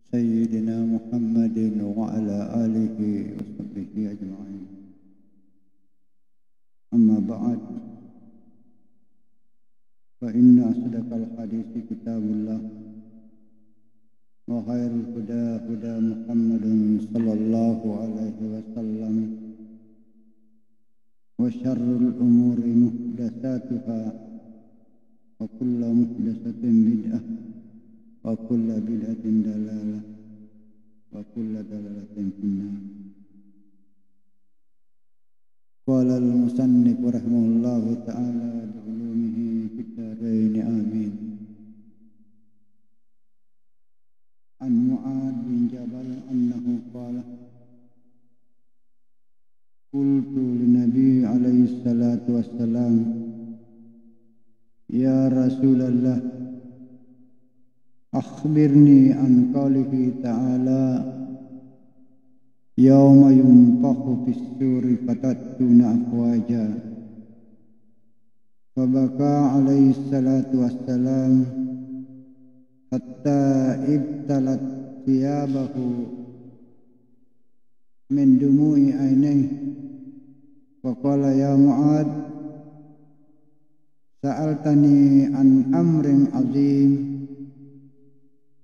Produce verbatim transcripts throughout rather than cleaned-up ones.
سيدنا محمد وعلى آله وصحبه أجمعين. أما بعد، فإن أصدق الحديث كتاب الله، وخير الهدى هدى محمد صلى الله عليه وسلم، وشر الأمور محدثاتها، وكل محدثة بدعة، وكل بدعة ضلالة، وكل ضلالة في النار. قال المصنف رحمه الله تعالى بعلومه في الدارين، آمين. عن معاذ بن جبل أنه قال: قلت للنبي عليه الصلاة والسلام: يا رسول الله، أخبرني عن قوله تعالى: يوم ينفخ في الصور فتأتون أفواجا. فبكى عليه الصلاة والسلام حتى ابتلت ثيابه من دموع عينيه، فقال: يا معاذ، سألتني عن أمر عظيم،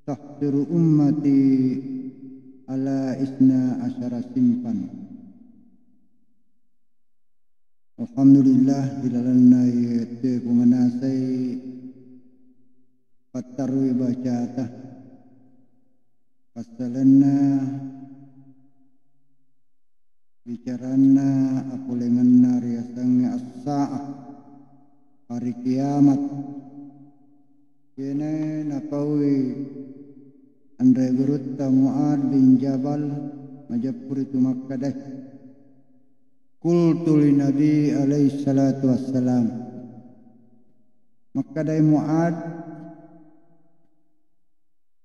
تحشر أمتي على اثنا عشر صنفا. Alhamdulillah, ilalenna iye tue ku manasai pattarui bacata. Passalenna bicaranna apolengenna riasengnge as-sa'ah, hari kiamat. Kene napaui anre gurutta Mu'ad bin Jabal majeppu ritu makkedai, qultu li Nabi alaihi salatu wassalam, makkedai Mu'ad,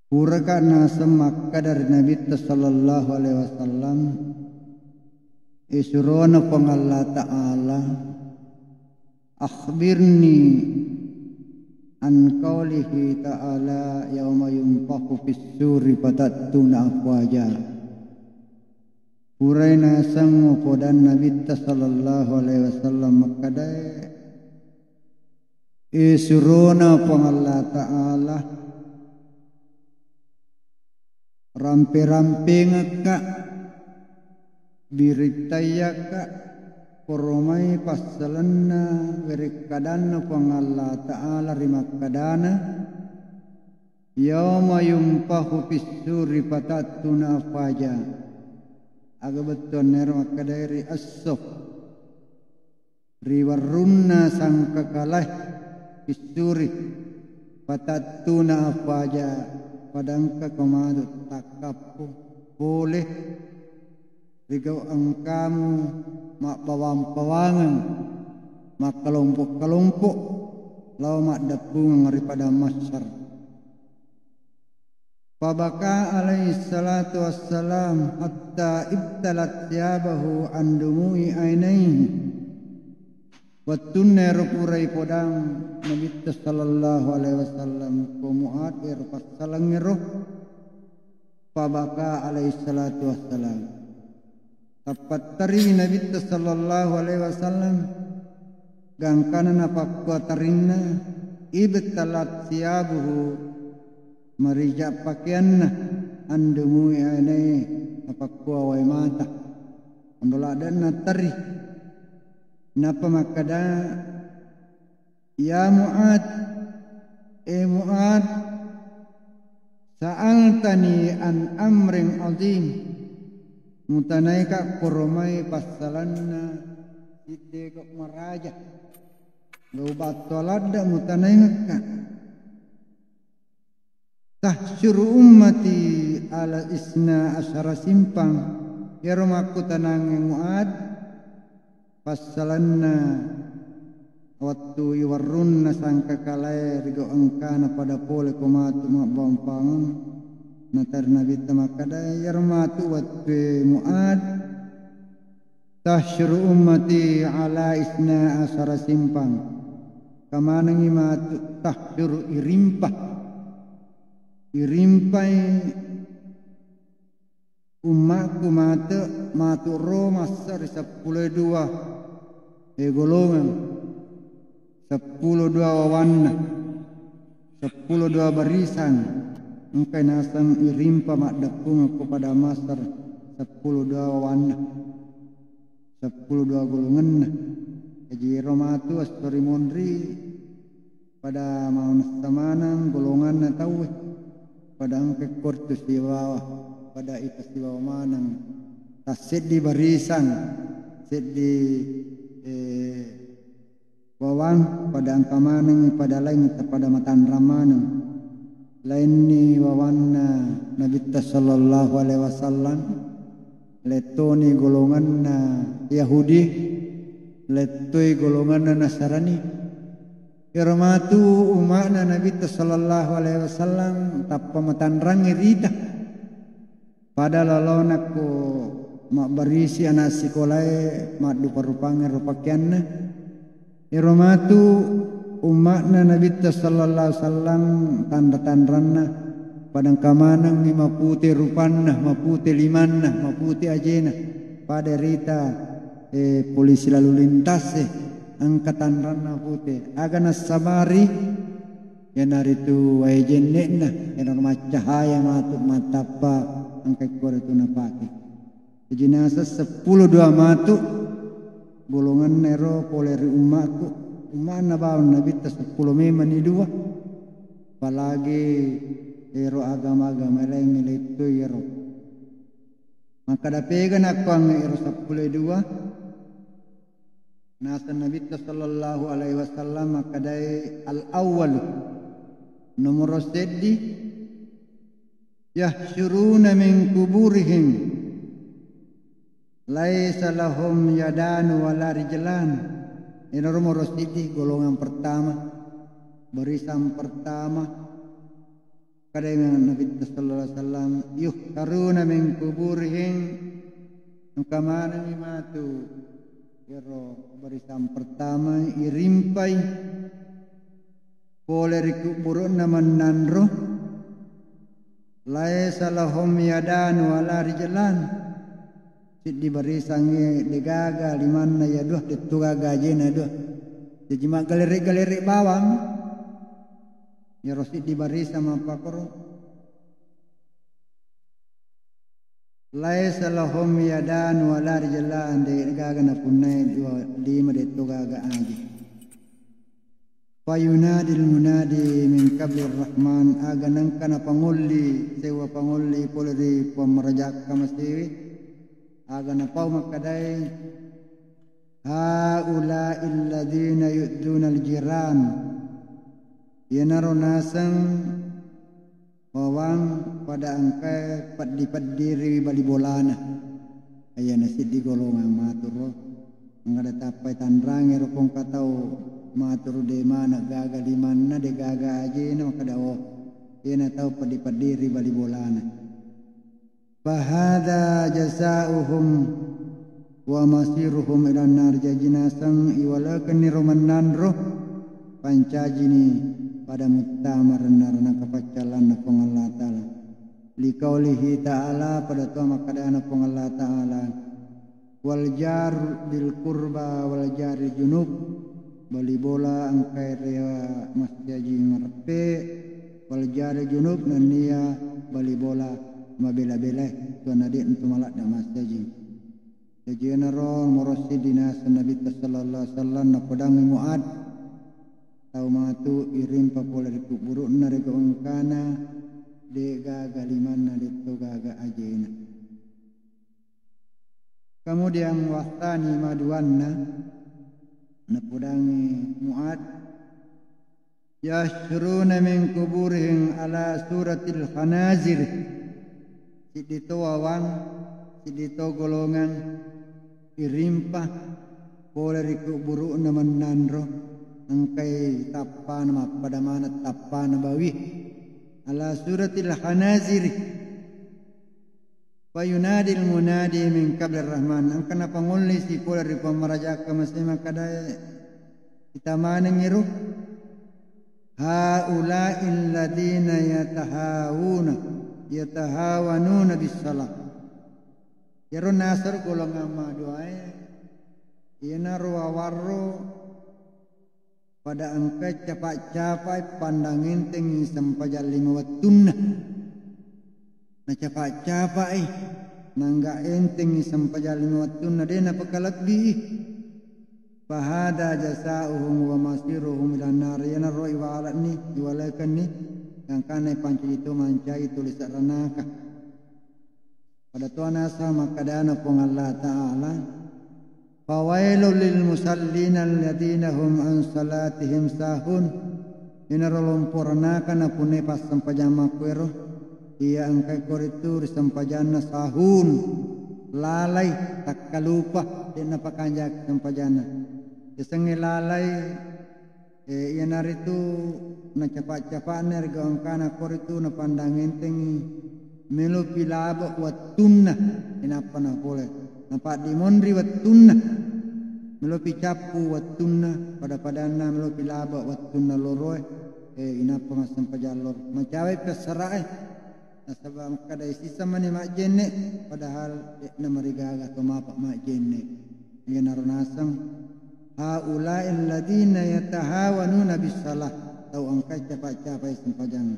puraka naseng makkeda ri Nabitta sallallahu alaihi wasallam, isurona Puang Allah Ta'ala, akhbirni an qaulihi ta'ala, yauma yunfakhu fis suri fatatuna afwaja. Purai nasengngo podanna Nabitta sallallahu alaihi wasallam makkedae, isurona Puang Allah Ta'ala, rampe-rampengekka, birittayakka, koromai passalenna werekkadanna Puang Allah Ta'ala ri makkedana, yauma yunfakhu fis suri fatatuna afwaja. Aga bettuanna ero makkedae ri esso ri werrunna sangkakalae fis suri, fatatuna afwaja, padangka ko matu takkappo pole rigau engkamu mabbawang-bawangeng, makkalompo-kalompo lao maddeppungeng ri padang mahsyar. Fabaka alaihi salatu wassalam hatta ibtalat thiyabahu an dumu'i ainaihi. Wettunna ero purai podang Nabitta sallallahu alaihi wasallam ko Mu'ad ero passalengngero, fabaka alaihi salatu wassalam. Tappattariwi Nabitta sallallahu alaihi wasallam, gangkana napakkua tarinna, ibtalat thiyabuhu, marija pakeanna, an dumu'i ainaihi, napakkua wae mata. Onro ladde'na tari. Nappa makkeda, ya Mu'ad, e Mu'ad, sa'altani an amrin azim, mutanaika koromai passalanna siddega maraja. Gau battoa ladde mutanaingekka. Tahsyuru ummati ala isna asyara simpang. Iyaro makkutanangnge Mu'ad, passalanna wettu iwerrunna sangkakalae rigau engkana pada pole ko matu mabbawang-bawangeng. Natari Nabitta makkeda, iyaro matu wettue Mu'ad, tahsyuru ummati ala isna asyara simpang. Kamanengngi matu tahsyuru irimpa. Irimpai ummakku mate, matu ro masse ri seppulo dua, e, golongang, seppulo dua wawanna, seppulo dua barisang, engkai naseng irimpa maddeppungekko pada masse ri seppulo dua wawanna, seppulo dua golonganna. Jaji ero matu esso ri monri, pada manessa maneng golonganna tauwe, pada engka kortu sibawa, pada ita sibawa maneng tasseddi barisang, seddi, eh, wawang, pada engka manengngi pada laing, pada matanrang maneng. Lainni wawanna Nabitta sallallahu alaihi wasallam, lettoni golonganna Yahudi, lettoi golonganna Nasrani. Iyaro matu umma'na Nabitta sallallahu alaihi wasallam tappa matanrangngi rita. Pada lalonakko mabbarisi ana sikolae maddupa-rupangngi ro pakeanna. Iyaro matu umma'na Nabitta sallallahu alaihi wasallam tanra-tanranna, pada engka manengngi mapute rupanna, mapute limanna, mapute ajena. Pada rita, eh, polisi lalu lintas e, engka tanranna pute. Aga nassabari, iyanaritu wae jenne'na, iyanaro maccahaya matu mattappa engka ikkoritu napake. Jaji naseng seppulo dua matu golonganna ero pole ri ummaku. Umma'na bawang Nabitta seppulo memang ni dua, apalagi ero agama-agama laing lettoi ero. Makkada pega nakkuangnge ero seppulo dua? Naseng Nabitta sallallahu alaihi wasallam makkedai, al-awwalu, nomoro seddi, yahsyuruna min kuburihim laisa lahum yadanu wala rijlan. Ero nomoro seddi, golongan pertama, barisan pertama. Kadai Nabitta sallallahu alaihi wasallam, yuhsyaruna min kuburihim, engka manengngi matu ero barisan pertama irimpai pole ri kuburu'na mennanro, laisa lahum yadanu wala rijlan, siddi barisangnge degaga limanna iya dua, detto gaga ajena dua. Jaji maggalere-galere bawang. Iyaro siddi barisang mappakoro. Laisa lahum yadanu wala rijlan, de gaga napunnai dua lima, detto gaga aje. Fayunadil munadi min qablir rahman, aga nengka napangolli, sewa pangolli pole ri Puang Maraja Kamasewe, aga napau makkadai, haula'il ladzina yu'dzunal jiran. Iyanaro naseng wawang pada engkae peddi-peddiriwi bali bolana. Iyana siddi golongang maturo. Engkada tappai tanrangi ro ko engka tau maturu de maneng gaga limanna, de gaga ajena, makkada, oh, iyana tau peddi-peddiri bali bolana. Fahadza jazauhum wa masiruhum ilan nar, jaji naseng iwalekenni ro mennanro, pancajini pada muttama renna-renna kapaccallanna Puang Allah Ta'ala. Liqaulihi ta'ala, pada to makkadana Puang Allah Ta'ala, wal jar bil qurba wal jari junub, bali bola engkae ri massiajing mareppe, wal jari junub nennia bali bola mabela-belae, tuanna de' ntu maladde' massiajing. Jaji enaro morosi dinaseng Nabitta sallallahu alaihi wasallam napodangngi Muad, tau matu irimpa pole ri kuburu'na, rega engkana de' gaga limanna, detto gaga ajena. Kemudian wassani maduanna, napodangngi Muad, yahsyuruna min kuburihim ala suratil khanazir. Siddi to wawang, siddi to golongang irimpa pole ri kuburu'na mennanro, engkai tappana mappada maneng tappana bawi. Ala suratil khanazir. Fayunadil munadi min qablir rahman, engka napangolli si pole ri Puang Maraja Kamasewe makkadae, ita manengngi ro, Haula'il ladzina yatahawuna, yatahawanuna bis-shalah. Iyaro naseng golongang maduae, iyanaro wawarro pada engka capa-capai pandang entengngi sempajang lima wettunna. Nacapa-capai, nangga entengngi sempajang lima wettunna, de napakalebbii. Fahada jasauhum wa masiruhum ilan nar, iyanaro iwalani, iwalekenni, gangkanna ipancaji to mancaji tuli se'ranaka. Pada toa naseng makkedana Puang Allah Ta'ala, "Fawailul lil musallina alladzina hum an salatihim sahun." Iyanaro lompo ranaka napunnai passempajang makkuero, iya engkai koritu ri sempajanna sahun, lalai, takkalupa, de napakanjaki sempajanna. Yasengnge lalai, E, iyanaritu nacapa-capana ri gau engkana koritu napandang entengngi melopi labo wettunna, inappa napole. Napaddimonri wettunna, melopi cappu wettunna, pada-padanna melopi labo wettunna loroe, e, inappa massempajang loro. Macawai passarae. Nasaba makkadai sisa mani majjenne, padahal de'na marigaga to mapa majjenne. Iyanaro naseng, haula'il ladzina yatahawanuna bis-shalah, tau engka capa-capai sempajang.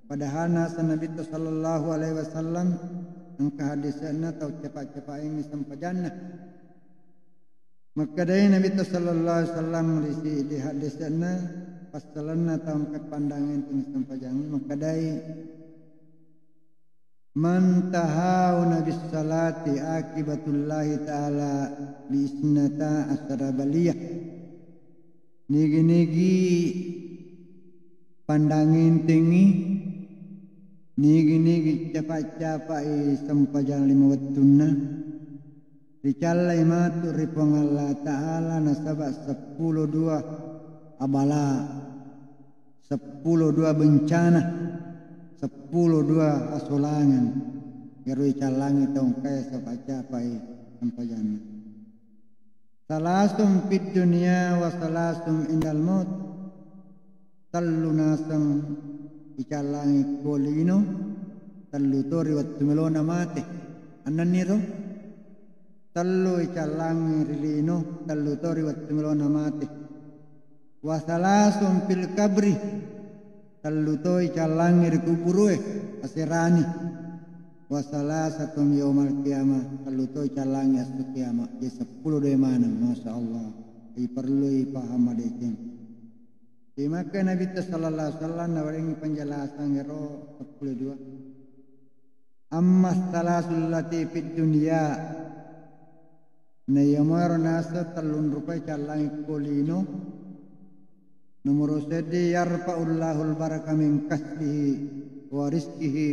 Padahal naseng Nabitta sallallahu alaihi wasallam engka hadise'na tau capa-capaengngi sempajanna. Makkedai Nabitta sallallahu alaihi wasallam ri si-, di haddese'na, passalenna tau engka pandang enteng sempajang, makkedai, "Man tahawuna bis salati aqibatullahi ta'ala bi isnata asyara baliyah." Nigi-nigi pandang entengngi, nigi-nigi capa-capai sempajang lima wettunna, ricallai matu ri Puang Allah Ta'ala nasaba seppulo dua abala, seppulo dua bencana, seppulo dua asolangeng. Iyaro icallangi tau engkae capa-capai sempajanna. Salasum fid dunya wa salasum indal maut. Tellu naseng icallangi ko lino, tellu to ri wettu melona mate. Annanniro? Tellu icallangi ri lino, tellu to ri wettu melona mate. Wa salasum fil qabri, tellu to icallangi ri kuburue, aserani. Wa salasatun yaumal qiyamah, tellu to icallangi esso kiamat. Jadi seppulo dua maneng, masya Allah. Iperlui paham madeceng. Di Makkah Nabitta sallallahu alaihi wasallam nawarengi penjelasan ero seppulo dua. Amma salasul lati fid dunya, na iyamaro naseng tellung rupai callangi ko lino. Nomoro seddi, yarfa'ullahul baraka min kasbihi wa rizqihi.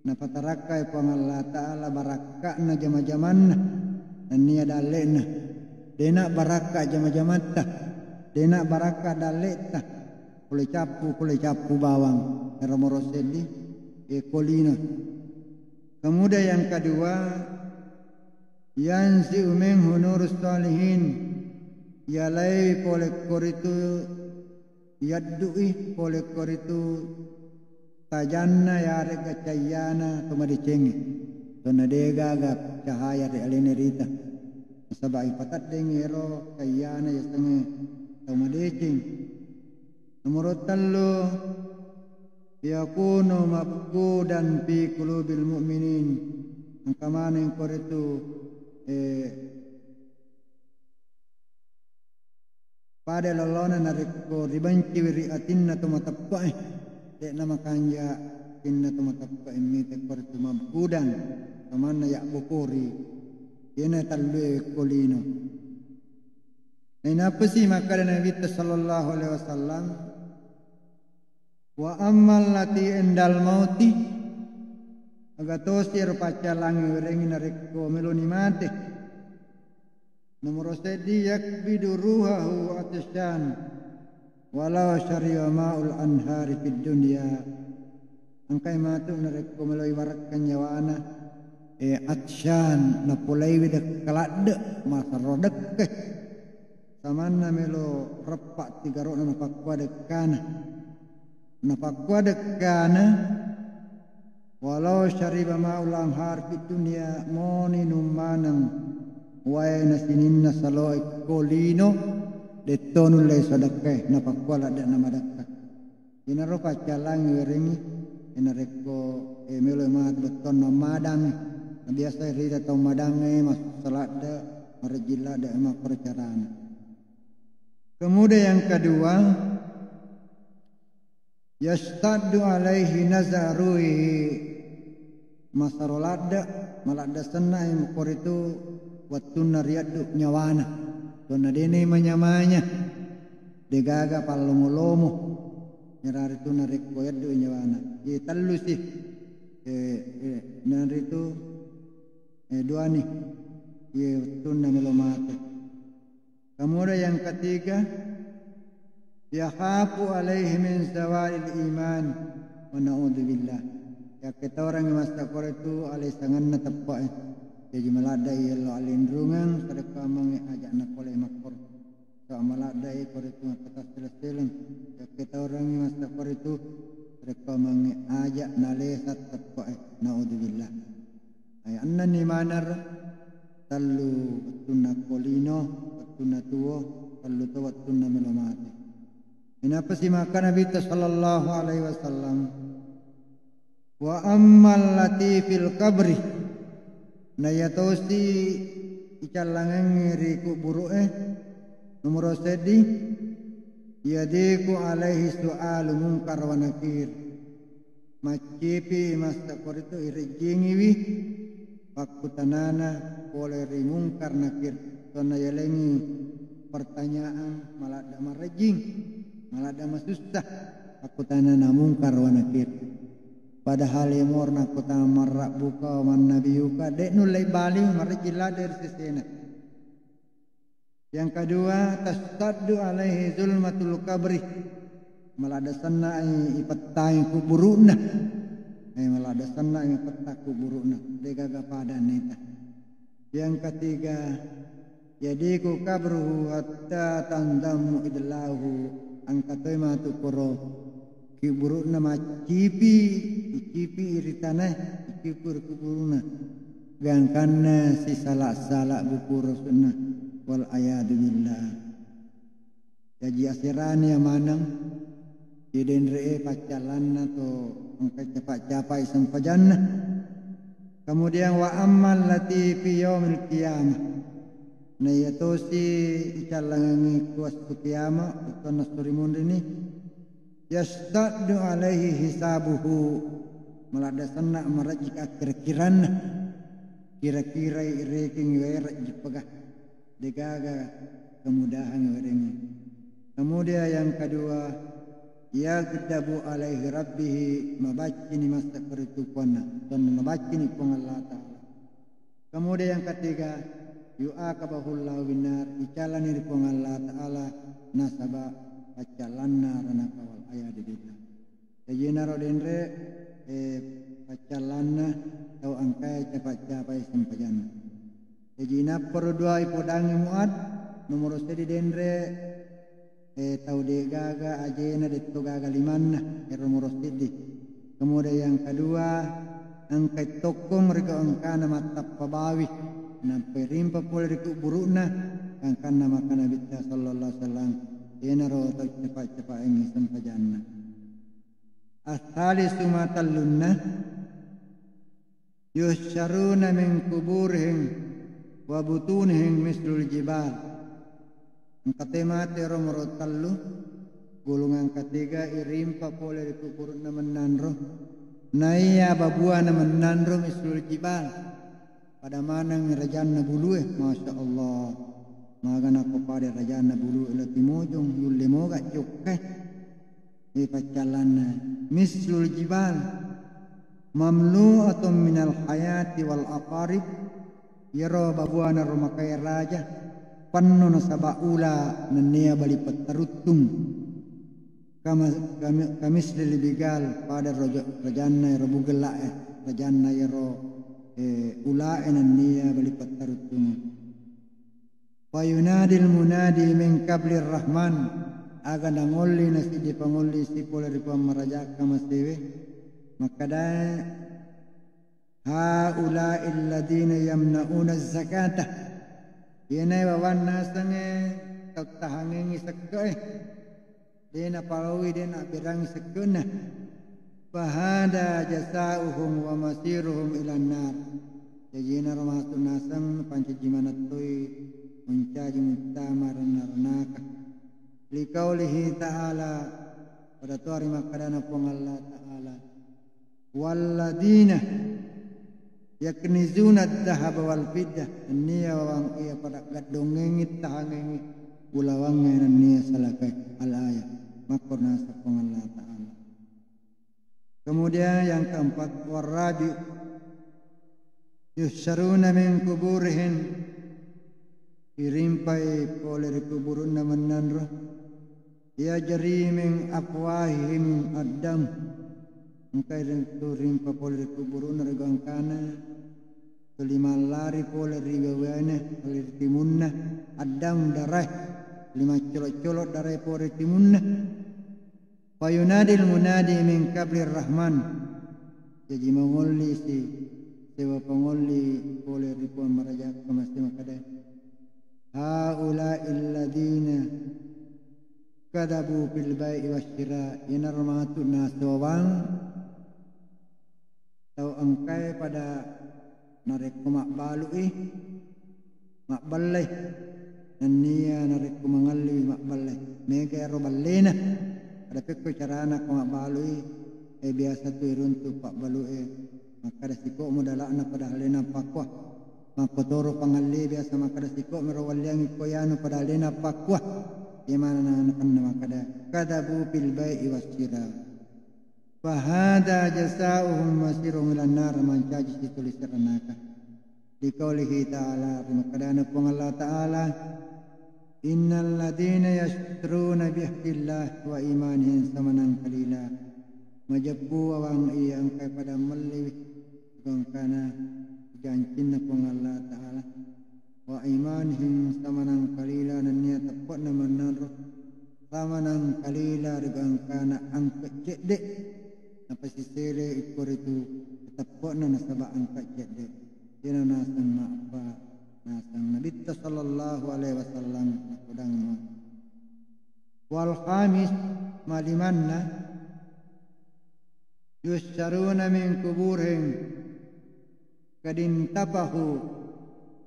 Napatarakkai Puang Allah Ta'ala barakka'na jama-jamanna nennia dalle'na. Dena barakka jama-jamatta, dena barakka dalle'ta. Pole cappu, pole cappu bawang. Ero moro seddi, e, ko lino. Kemudian yang kedua, yanzi'u minhu nurus salihin, yalai pole koritu, yaddu'i pole koritu tajanna yarega cayyana to madecengnge, tona degaga cahaya ri alena rita. Nasaba ipateddengngi ero cayyana yasengnge tau madeceng. Nomoro tellu, yakunu mabghudan fi qulubil mu'minin. Engka maneng koritu, eh, pada lolona narekko ribenciwi ri atinna to mateppe'e, de'na makanja atinna to mateppe'e mite koritu mabghudan, samanna yabbokori. Iyena tellue ko lino. Nainapasi makkeda Nabitta sallallahu alaihi wasallam, "Wa ammal lati indal mauti," aga tosi ero paccallangi werengngi narekko meloni mate. Nomoro seddi, yakbidu ruhahu atsyan walau syariba ma'ul anhari fid dunya. Engkai matu narekko meloi barakka nyawana, e, atsyan, napolaiwi dekkaladde, masarro dekke. Samanna melo reppa tigaro'na napakkua dekkana. Napakkua dekkana, walau syariba ma'ul anhar fid dunya, moni nummaneng waena sininna saloe ko lino, detto nulle sadekkae, napakkua ladde'na madekka. Inaro paccallangngi werengngi, e, narekko, e, melo matu bettuanna madang, biasa rita tau madangnge, masussa ladde, marejjing ladde, makkoro carana. Kemudian yang kedua, yastaddu alaihi nazaruhi, masaro ladde, maladde senna, e, koritu wettunna riaddu nyawana, tonna dene manya-manya, degaga pallomo-lomo, nyararitu narekko yaddu nyawana. Ye tellu si, e, e, naritu, e, duani, ye wettunna melo mate. Kemudian yang ketiga, yakhafu alaihi min zawalil iman, wa na'udzubillah. Yakketaurang massa koritu alesanganna teppe'e. Jaji maladdai yello alinrungeng, sarekkuammengnge aja'na pole makkoro. Sa maladdai koritu makkatassele-seleng. Yakketaurangngi massa koritu, sarekkuammengnge aja nalesa teppe'e. Na'udzubillah. Ay, ennenni maneng, tellu wettunna ko lino, wettunna tuo, tellu to wettunna melo mate. Inappa si makkana Nabitta sallallahu alaihi wasallam, wa ammal lati fil qabri, na iyatosi icallangengngi ri kuburu'e, nomoro seddi, yadiku alaihi su'alu munkar wa nakir. Maccipi massa koritu irejjingiwi pakkutanana pole ri Mungkar Nakir, tonna yalengi pertanyaan maladda marejjing, maladda masussa pakkutanana Mungkar wa Nakir. Padahal yamorna kutana, "Man rabbuka wa man nabiyuka?" De' nulle bali, marejjing ladde ri sesena. Yang kedua, tashtaddu alaihi zulmatul qabri. Maladda sennai ipettangi kuburu'na. Eh, maladda sennai ipetta kuburu'na. Degaga pada neta. Yang ketiga, yadiku qabruhu hatta tandamu idlahu. Engka toi matu koro kuburu'na maccipi, icipi ri tanae, icipi ri kuburu'na. Gangkanna sisala-sala buku rosunna. Wal ayadu billah. Jaji aserani amaneng, idenre'e paccallanna to engka capa-capai sempajanna. Kemudian wa ammal lati fi yaumil qiyamah. Na iyatosi icallangengngi kuassu kiama, uttanna suri munrini, yastaddu alaihi hisabuhu, maladda senna marejjik akkira-kiranna. Kira-kirai rekeng wae rejjik pega. Degaga kemudahan werengngi. Kemudian yang kedua, yagdabu alaihi rabbihi, mabaccini massa koritu puanna, tonna mabaccini Puang Allah Ta'ala. Kemudian yang ketiga, yu'aqabahullahu binnar, icalani ri Puang Allah Ta'ala nasaba paccallanna ranaka wal ayadu billah. Jaji naro denre, eh, paccallanna tau engkae capa-capai sempajanna. Jaji napparo dua ipodangi Muad, nomoro seddi denre, eh, tau degaga ajena, detto gaga limanna, ero nomoro seddi. Kemudian yang kedua, engkai tokkong ri gau engkana mattappa bawi, nampai rimpa pole ri kuburu'na, gangkanna makkana Nabitta sallallahu alaihi wasallam, enaro tau capa-capaengngi sempajanna. As-salisu, matellunna, yuhsyaruna min kuburihim wa butunihim mislul jibal. Engka te mate ro moro tellu, golongan ketiga irimpa pole ri kuburu'na mennanro, naiya babuana mennanro mislul jibal, pada maneng rajanna bulue. Masya Allah, magana ko pada rajanna bulue la timojong, yulle moga jokkai. Ipaccallanna mislul jibal, mamlu'atun minal hayati wal aqarib. Iyaro babuana ro makaya raja, penno nasaba ula nennia bali pettaruttung. Kama-, kami-, kamislil bigal, pada rojo-, rajanna ero bugella'e, rajanna ero, eh, ula'e nennia bali pettaruttung. Fayunadil munadi min qablir rahman, aga nangolli nasiddi pangolli sipole ri Puang Maraja kamasewe, makkadae, "Haula'i alladhina yamna'una zakata." Iyanae wawanna asengnge tau tahangengngi sekke'e. De' napalaoi, de' nabberangngi sekke'na. Fahada jasa'uhum wa masiruhum ilan nar. Jaji enaro matu naseng pancaji manettoi mancaji muttama ranna-rannaka. Liqaulihi ta'ala, pada toari makkadana Puang Allah Ta'ala, "Walladzina yaknizuna dzahaba wal fiddah," nennia wawang iya pada gaddongengngi, tahangengngi ulawangnge nennia salakae. Al-ayat. Makkorna Puang Allah Ta'ala. Kemudian yang keempat, warrabi yuhsyaruna min kuburihim, irimpai pole ri kuburunna mennanro. Yajri min afwahihim ad-dam. Engkai ritu rimpa pole ri kuburunna ri gangkana, tuli mallari pole ri wawaina, ri timunna, ad-dam, darae, tuli maccolo-colo darae pole ri timunna. Fayunadil munadi min qablir rahman. Jaji mangolli si sewa pangolli pole ri Puang Maraja kamasewe makkada, "Haula'i alladzina kadzabu fil bai'i wasyira." Iyanaro matu nasowang tau engkae pada narekko mabbalu'i, mabbellai, nennia narekko mangelliwi mabbellai. Mega ero bellena. Ada pekko carana ko mabbalu'i, eh, biasa tu iruntu pabbalu'e, makkada siko'mo dala'na padahal dena pakkua. Makkotoro pangelli biasa makkada siko'mi ro walliangngi ko yanu padahal dena pakkua. Iya manenna nakenna makkada, "Kadzabu fil bai'i wasyira." Fahada jasa'uhum masiruhum ilan nar, mancaji situli seranaka. Liqaulihi ta'ala, ri makkadana Puang Allah Ta'ala, "Innal ladzina yasyruna bi ahdillah wa imanihim samanan qalila." Majeppu awang iya engkai pada melliwi gangkana jancinna Puang Allah Ta'ala. Wa imanihim samanan qalila, nennia teppe'na mennanro samanan qalila ri gangkana angka cedde. Napasisere ikkoritu teppe'na nasaba angka cedde. Dena naseng ma'pa naseng Nabitta sallallahu alaihi wasallam nakodang. Wal khamis, malimanna, yusyaruna min kuburihim kadintafahu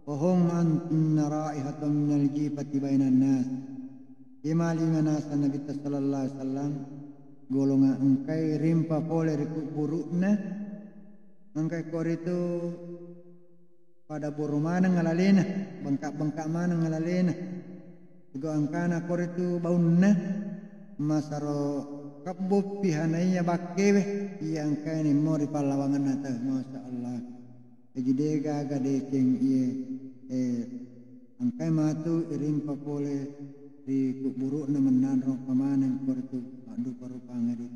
wa hum anna raihatan minal jifati bainan nas. Imali manasa Nabitta sallallahu alaihi wasallam, golongan engkai rimpa pole ri kuburu'na, engkai koritu pada boro maneng alalena, bengka-bengka maneng alalena. Ego engkana koritu baunna, masaro kebboppi hanaiya bakkewe, iya engkaini mo ri pallawangenna tau, masya Allah. Jaji degaga deceng iye, eh, engkai matu irimpa pole ri kuburu'na mennanro pamaneng koritu maddupa-rupangngeri.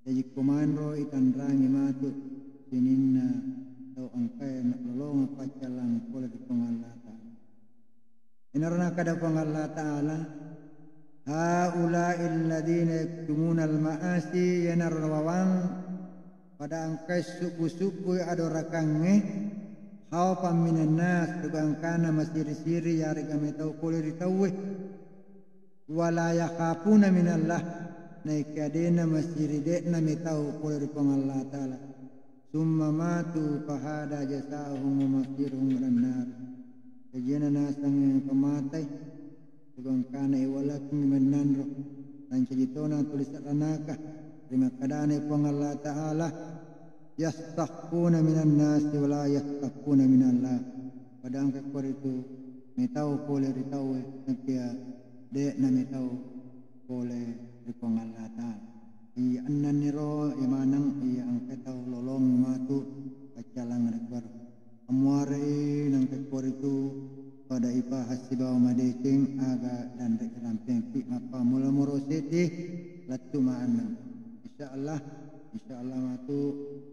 Jaji ko manro itanrangi matu sininna tau engkae nalolongeng paccallang pole ri Puang Allah Ta'ala. Inaro nakkeda Puang Allah Ta'ala, "Haula'il ladzina yaktumunal ma'asi," iyanaro wawang pada engkae subbu-subbui adorakangnge, khaufan minan nas, ri gangkana masiri-siri yarega metau pole ri tauwe. Wala yakhafuna minallah, naekia de'na masiri de'na metau pole ri Puang Allah Ta'ala. Summa matu fahada jasa'uhum wa masiruhum ilan nar. Jajiana nasengnge pamatai, ri gangkana iwalakengngi mennanro, nancaji tona tuli seranaka, ri makkadana Puang Allah Ta'ala, "Yastakhfuna minan nasi wa la yastakhfuna minallah." Pada engka koritu metau pole ri tauwe, naekia de'na metau pole ri Puang Allah Ta'ala. Iya ennaniro, iya maneng, iya engka tau lolong matu paccallang ri kuaro. Amuarei nangka koritu pada ipaha sibawa madeceng aga danre rampengki mappammula moro seddi lettu maannang. Insya Allah, insya Allah matu,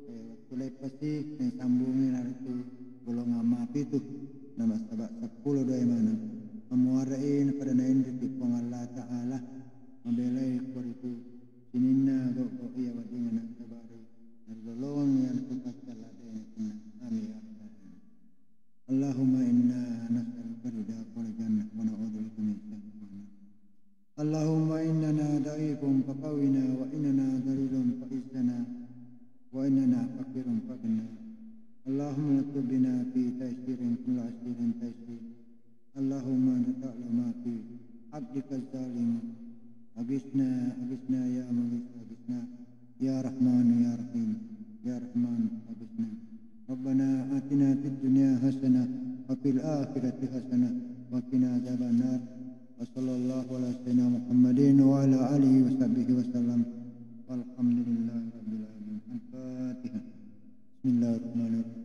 eh, wettu leppasi naisambungi naritu golongan mapitu, nasaba seppulo dua maneng. عسير فأغننا. اللهم ارزقنا في تيسير كل عسير تيسير. اللهم أنت تعلم ما في عبدك الظالم. أغثنا، أغثنا يا مغيث، أغثنا يا رحمن، يا رحيم، يا رحمن، أغثنا. ربنا آتنا في الدنيا حسنة وفي الآخرة حسنة وقنا عذاب النار. وصلى الله على سيدنا محمد وعلى آله وصحبه وسلم. والحمد لله رب العالمين. الفاتحة. بسم الله الرحمن الرحيم.